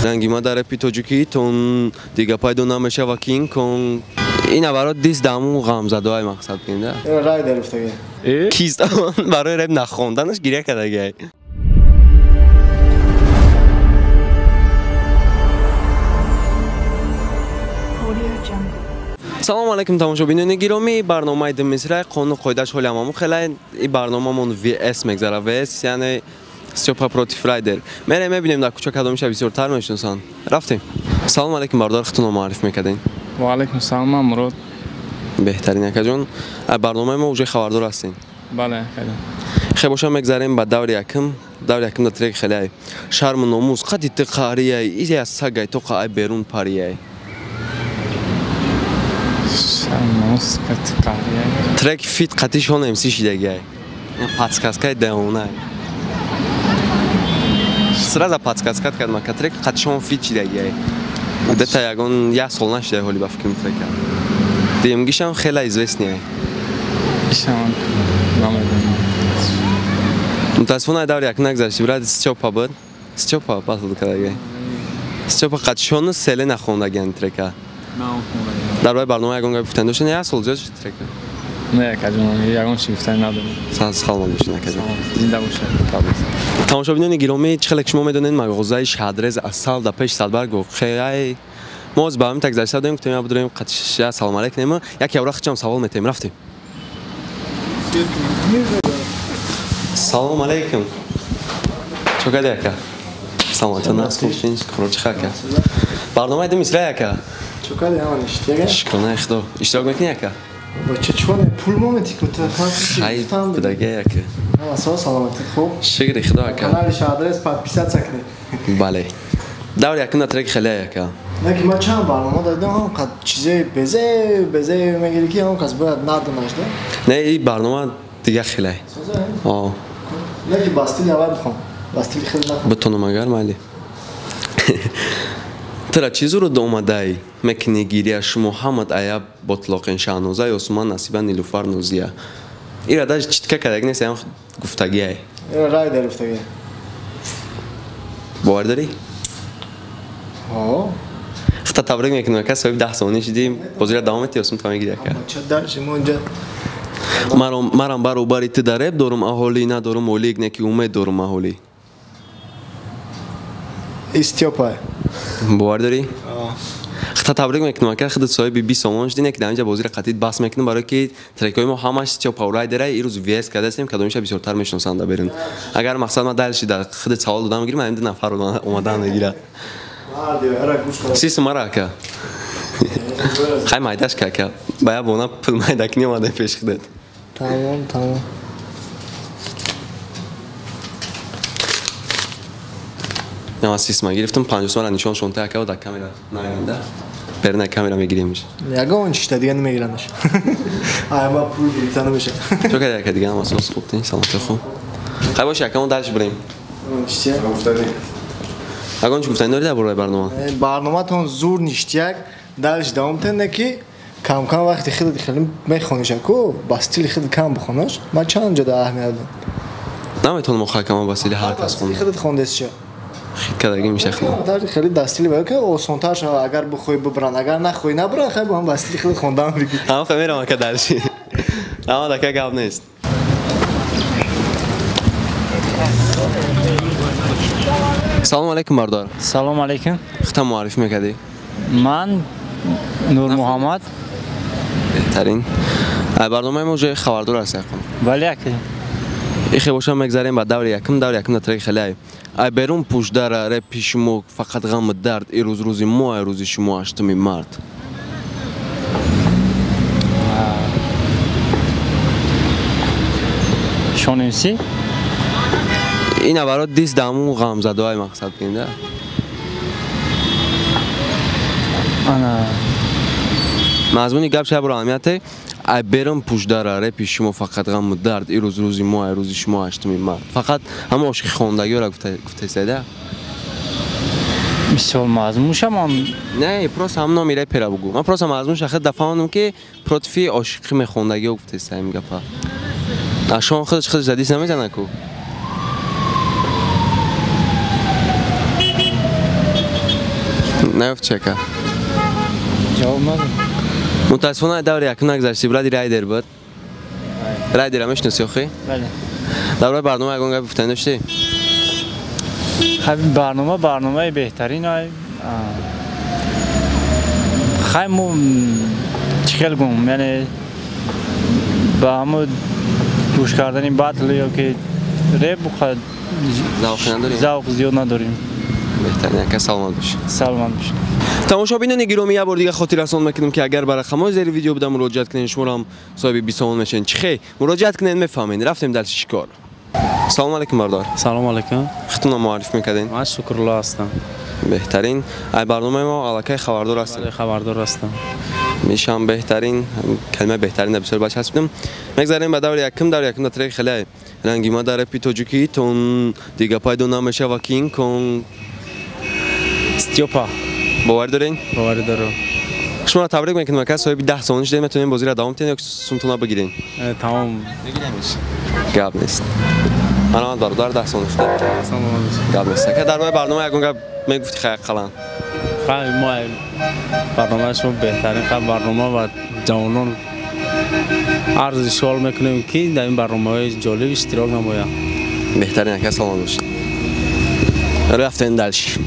Ранги ма дар репи тоҷикитон дига пайдо намешава Кинг Конг. Ина баро дис даму ғамзадоай мақсад кунем да. Рай дарифтаги. Кист барои реп нахонданаш гиря кардагиай. Салом алейкум тамошобинони гиромӣ, барномаи Димисрай қонуну қоидааш ҳоли ҳамамон хеле. Ин барномамон VS мегзара. VS яъне Стёпа против Райдер. Мерем мебинем дар кӯча кадомиша бисёртар мешиносанд. Рафтем. Салом алейкум бародар, худтонро муарриф мекардем. Ва алейкум салом, ман Мурод. Беҳтарин акаҷон. Барномаи мо уже хабардор ҳастем. Бале, хеле. Хе боша мегзарем ба даври якум. Даври якум дар трек хеле. Шарму номус қади ту қаҳрияй, изе аз сагай то қаай берун парияй. Шарму номус қади қаҳрияй. Трек фит қатишон МС шидагиай. Подсказкаи деонай. Сразу подсказка кардам, ка трек қатишон фит шидагиай. Где-то ягон як сол нашидай ҳоли ба фикрам трека. Демгишам хеле известный. Ишам намедонам. Мутаассифона даври як нагзашти, брат Стёпа буд. Стёпа батл кардагиай. Стёпа қатишону селе нахондагиан трека. Дар бораи барнома ягон гап гуфтан доштан, як сол зиёд шуд трека. Не, акаҷон, ягон чиз гуфтан надорам. Саломат бошед, акаҷон. Зинда бошед. Тамошобинони гиромӣ, чӣ хеле ки шумо медонед, мағозаи Шадрез асал дар пеши Садбарг воқеай. Мо оз ба ҳамин так гузашта будем, гуфтем я будем қатиша салом алейк нема, як явра хичам савол метаем, рафтем. Салом алейкум. Чо кади ака? Саломатон аст, хуб шинч, хӯрочи ака. Барномаи ду мисра ака. Чо кади ҳама ништяга? Шукронаи худо. Иштирок мекунӣ ака? Бача чӣ пул момети ку та Хай будаги ака. Ҳама со саломатӣ хуб. Шукри худо ака. Канали Шадрез подписаться кунед. Бале. Даври якум дар трек хеле ака. Не ки ман чанд барнома додам, ҳам қад чизои безе безе мегири ки ҳам кас бояд надонаш да. Не, ин барнома дига хеле. О. Не ки ба стили аввал бихон. Ба стили хеле нахон. Битонам агар майли. Тра чӣ зуруд омадай? Мекунӣ гиря шумо ҳамат ая ботлоқин Шаҳноза Ёсуман Насиба Нилуфар Нозия. Ира даже читка кардаг нест, ям гуфтагиай. Ира райдер гуфтагиай. Бовар дорӣ? О. Хата табрик мекунам, ака соҳиби 10 сомонӣ шудӣ. Бозиро давом метиҳӣ, Ёсум та мегирӣ ака. Ча дарши мо инҷа? Марам баробари ту дар реп дорум аҳолӣ, надорум молик, не ки умед дорум аҳолӣ. Истёпа. Бовар дорӣ? Хата табрик мекунам, ака худат соҳиби 20 сомон шудӣ, не ки дар инҷа бозиро қатъӣ бас мекунам, барое ки трекҳои мо ҳамаш Стёпа ва Райдера ирӯз VS кардастем, кадомиша бисёртар мешиносанд дар берун. Агар мақсад ман дальше дар худат савол додам мегирам, ҳамин ду нафар омадан мегирад. Си сумара ака. Хай майдаш ка ака. Ба як бона пул майдакунӣ омадаем пеши худат. Тамом, тамом. Ман си сума гирифтам, 50 сумара нишон шонта ака дар камера наёнда. Берна камера мегиримш. Ягон чишта дига намегиранаш. Ай ма пул гирифта намеша. Чо кади ака дига ҳама сос хуб тин, саломатӣ хуб. Хай боши ака, мо дальше бирем. Чия? Ягон чӣ гуфтанӣ дорӣ дар бораи барнома? Барноматон зур ништяк, дальше давом тен ки кам-кам вақти хеле хеле мехониш аку, ба стили хеле кам бихонаш. Ман чанд ҷо дар аҳамият додам. Наметавонам охир кама ба стили ҳар кас хонам. Хеле хондес ча. Хит кардагӣ меша хеле. Дар хеле дар стили баё ки осонтар шава, агар бихоҳӣ бибаранд, агар нахоҳӣ набаранд, хай бо ҳам ба стили хеле хондан бигӣ. Ҳама хай мерам ака дальше. Ама дака гап нест. Салом алейкум бародар. Салом алейкум. Худта муаррифӣ мекардӣ? Ман Нурмуҳаммад. Беҳтарин. Барномаи мо ҷои хабардор аст якум. Бале ака. Ихе бошам мегзарем ба даври якум, даври якум дар трек хеле. Ай берун пушдара репи шумо фақат ғаму дард, ирӯз рӯзи мо, ай рӯзи шумо 8 март. Шон МС? Ина баро дис даму ғамзадоай мақсад кунем да. Ана мазмуни гап шаб ро аҳамияте. Ай берун пушдара репи шумо фақат ғаму дард, ирӯз рӯзи мо, ай рӯзи шумо 8 март. Фақат ҳама ошиқи хондагиро гуфтесайда. Мисол мазмунша ман Не, просто ҳам номи репера бугу. Ман просто мазмунша хеле дафаҳмонам ки против ошиқи мехондагиро гуфтесай ин гапа. Ашон худаш худаш дадис намезана ку. Наёфт чека. Ҷавоб надорам. Мутаассифона даври якум нагзашти, бради Райдер буд. Райдера мешиноси охи? Бале. Дар бораи барнома ягон гап гуфтанӣ доштӣ? Хай барнома барномаи беҳтарин ай. Хай мо чӣ хел гум, яъне ба ҳамо гӯш кардани батл ё ки реп завқ надорем? Завқ зиёд надорем. Беҳтарин ака, саломат бош. Саломат бош. Тамошобинони гиромӣ, як бор дига хотиррасон мекунем, ки агар ба рақамҳои зери видео буда муроҷиат кунед, шуморо ҳам соҳиби 20 сомон мешавед. Чӣ хел? Муроҷиат кунед, мефаҳмед. Рафтем дальше шикор. Салом алейкум, бародар. Салом алейкум. Худтонро муарриф мекардед? Ман Шукрулло ҳастам. Беҳтарин. Ай барномаи мо аллакай хабардор ҳастед? Бале, хабардор ҳастам. Мешам беҳтарин, калимаи беҳтарин бисёр бачаспидам. Мегзарем ба даври якум, даври якум дар трек хеле ранги ма дар репи тоҷикитон дига пайдо намешава Кинг Конг. Стёпа. Боварӣ доред? Боварӣ дорам. Шуморо табрик мекунам, ака, соҳиби 10 сомонӣ шудед, метавонед бозиро давом диҳед ё сумтона бигиред? Тамом. Гап нест. Марамад бародар, 10 сомонӣ шудед. Гап нест. Ака, дар бораи барнома ягон гап мегуфти хай қалам? Хай мо барномаи шумо беҳтарин хай барнома ва ҷавонон арзи суол мекунем, ки дар ин барномаҳои ҷолиб иштирок намоянд. Беҳтарин ака, саломат бошед. Рафтем дальше.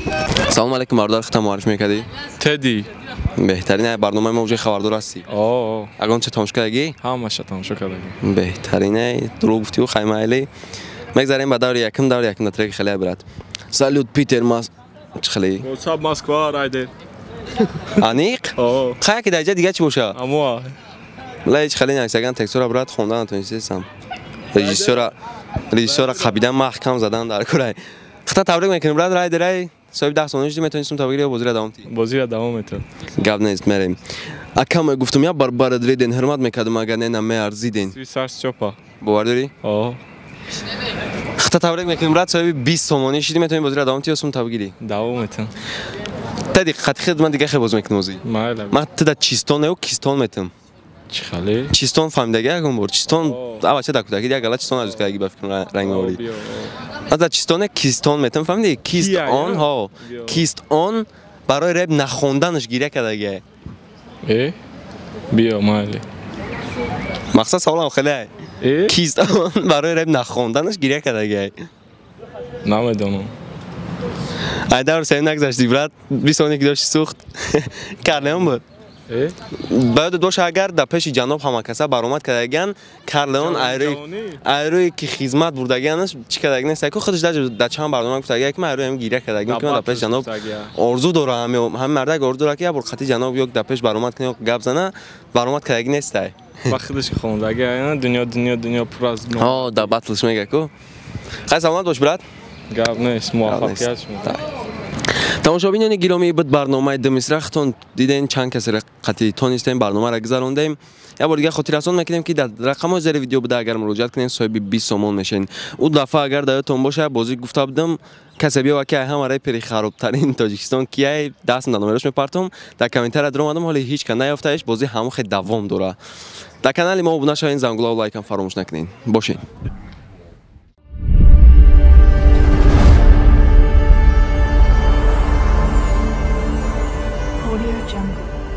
Салом алейкум, бародар, худтон муарриф мекардӣ? Теди. Беҳтарин. Барномаи мо уже хабардор ҳастӣ? О. Ягон чиз тамошо кардагӣ? Ҳамаша тамошо кардагӣ. Беҳтарин. Дурӯғ гуфтиу хай майли. Мегзарем ба даври якум, даври якум дар трек хеле брат. Салют, Питер Мас. Чӣ хеле? What's up, Москва, Райдер. Аниқ? О. Хай ки дар ҷа дига чӣ боша? Амоа. Ла ҳеҷ хеле нависаган текстура брат хондан натонистесам. Режиссёра қабидан маҳкам задан дар курай. Хата табрик мекунем, брат Райдер, ай соҳиби 10 сомонӣ шудӣ, метавонӣ сум табрик ё бозиро давом диҳӣ? Бозиро давом метавон. Гап нест, мерем. Ака, мегуфтум, як бар барад реден, ҳурмат мекардам, агар не намеарзиден. Сар Стёпа. Бовар дорӣ? О. Хата табрик мекунем, брат, соҳиби 20 сомонӣ шудӣ, метавонӣ бозиро давом диҳӣ ё сум табрик гирӣ? Давом метавон. Та диққати хед, ман дига хел боз мекунам озӣ. Майла. Ман ту да чистон ё кистон метам. Чӣ хеле? Чистон фаҳмидаги ягон бор? Чистон, аввал ча дар кӯдакӣ як гала чистон аз кӯдакӣ ба фикрам ранг меорид. Ман дар чистоне кистон метам, фаҳмидӣ? Кист он, ҳо. Кист он барои реп нахонданаш гиря кардаги. Э? Биё, майли. Мақсад саволам хеле. Кист он барои реп нахонданаш гиря кардаги. Намедонам. Ай давр сен нагзашти, брат. 20 сония ки дошти сӯхт. Карлеон буд. Ба ёдат боша, агар дар пеши ҷаноб ҳамакаса баромад кардагиан, Карлеон айрӯе ки хизмат бурдагианаш чӣ кардаги нест, ку худаш дар чанд барнома гуфтагия, ки ман айрӯи ҳам гиря кардагиам, ки ман дар пеши ҷаноб орзу дорам, ҳамин мардак орзу дорад, ки як бор қати ҷаноб ё дар пеш баромад кунад, ё гап зана, баромад кардаги нестай. Ба худаш хондаги, дунё, дунё, дунё пур аз ҳо, дар батлш мега ку. Хай, саломат бош, брат. Гап нест, муваффақият шумо. Тамошобинони гиромӣ, буд барномаи Думисра. Худтон диден чанд касеро қатъи тонистем барномаро гузарондем. Як бор дига хотиррасон мекунем, ки дар рақамҳои зери видео буда агар муроҷиат кунед, соҳиби 20 сомон мешавед. Ӯ дафъа агар дар ёдтон боша, бозӣ гуфта будам, касе биёва, ки ҳама репери харобтарин Тоҷикистон кияй, дастам дар номерош мепартом. Дар комментария даромадам, ҳоле ҳеҷ ка наёфтаеш, бозӣ ҳамон хел давом дорад. Дар канали мо обуна шавед, зангулаву лайкам фаромӯш накунед. Бошед.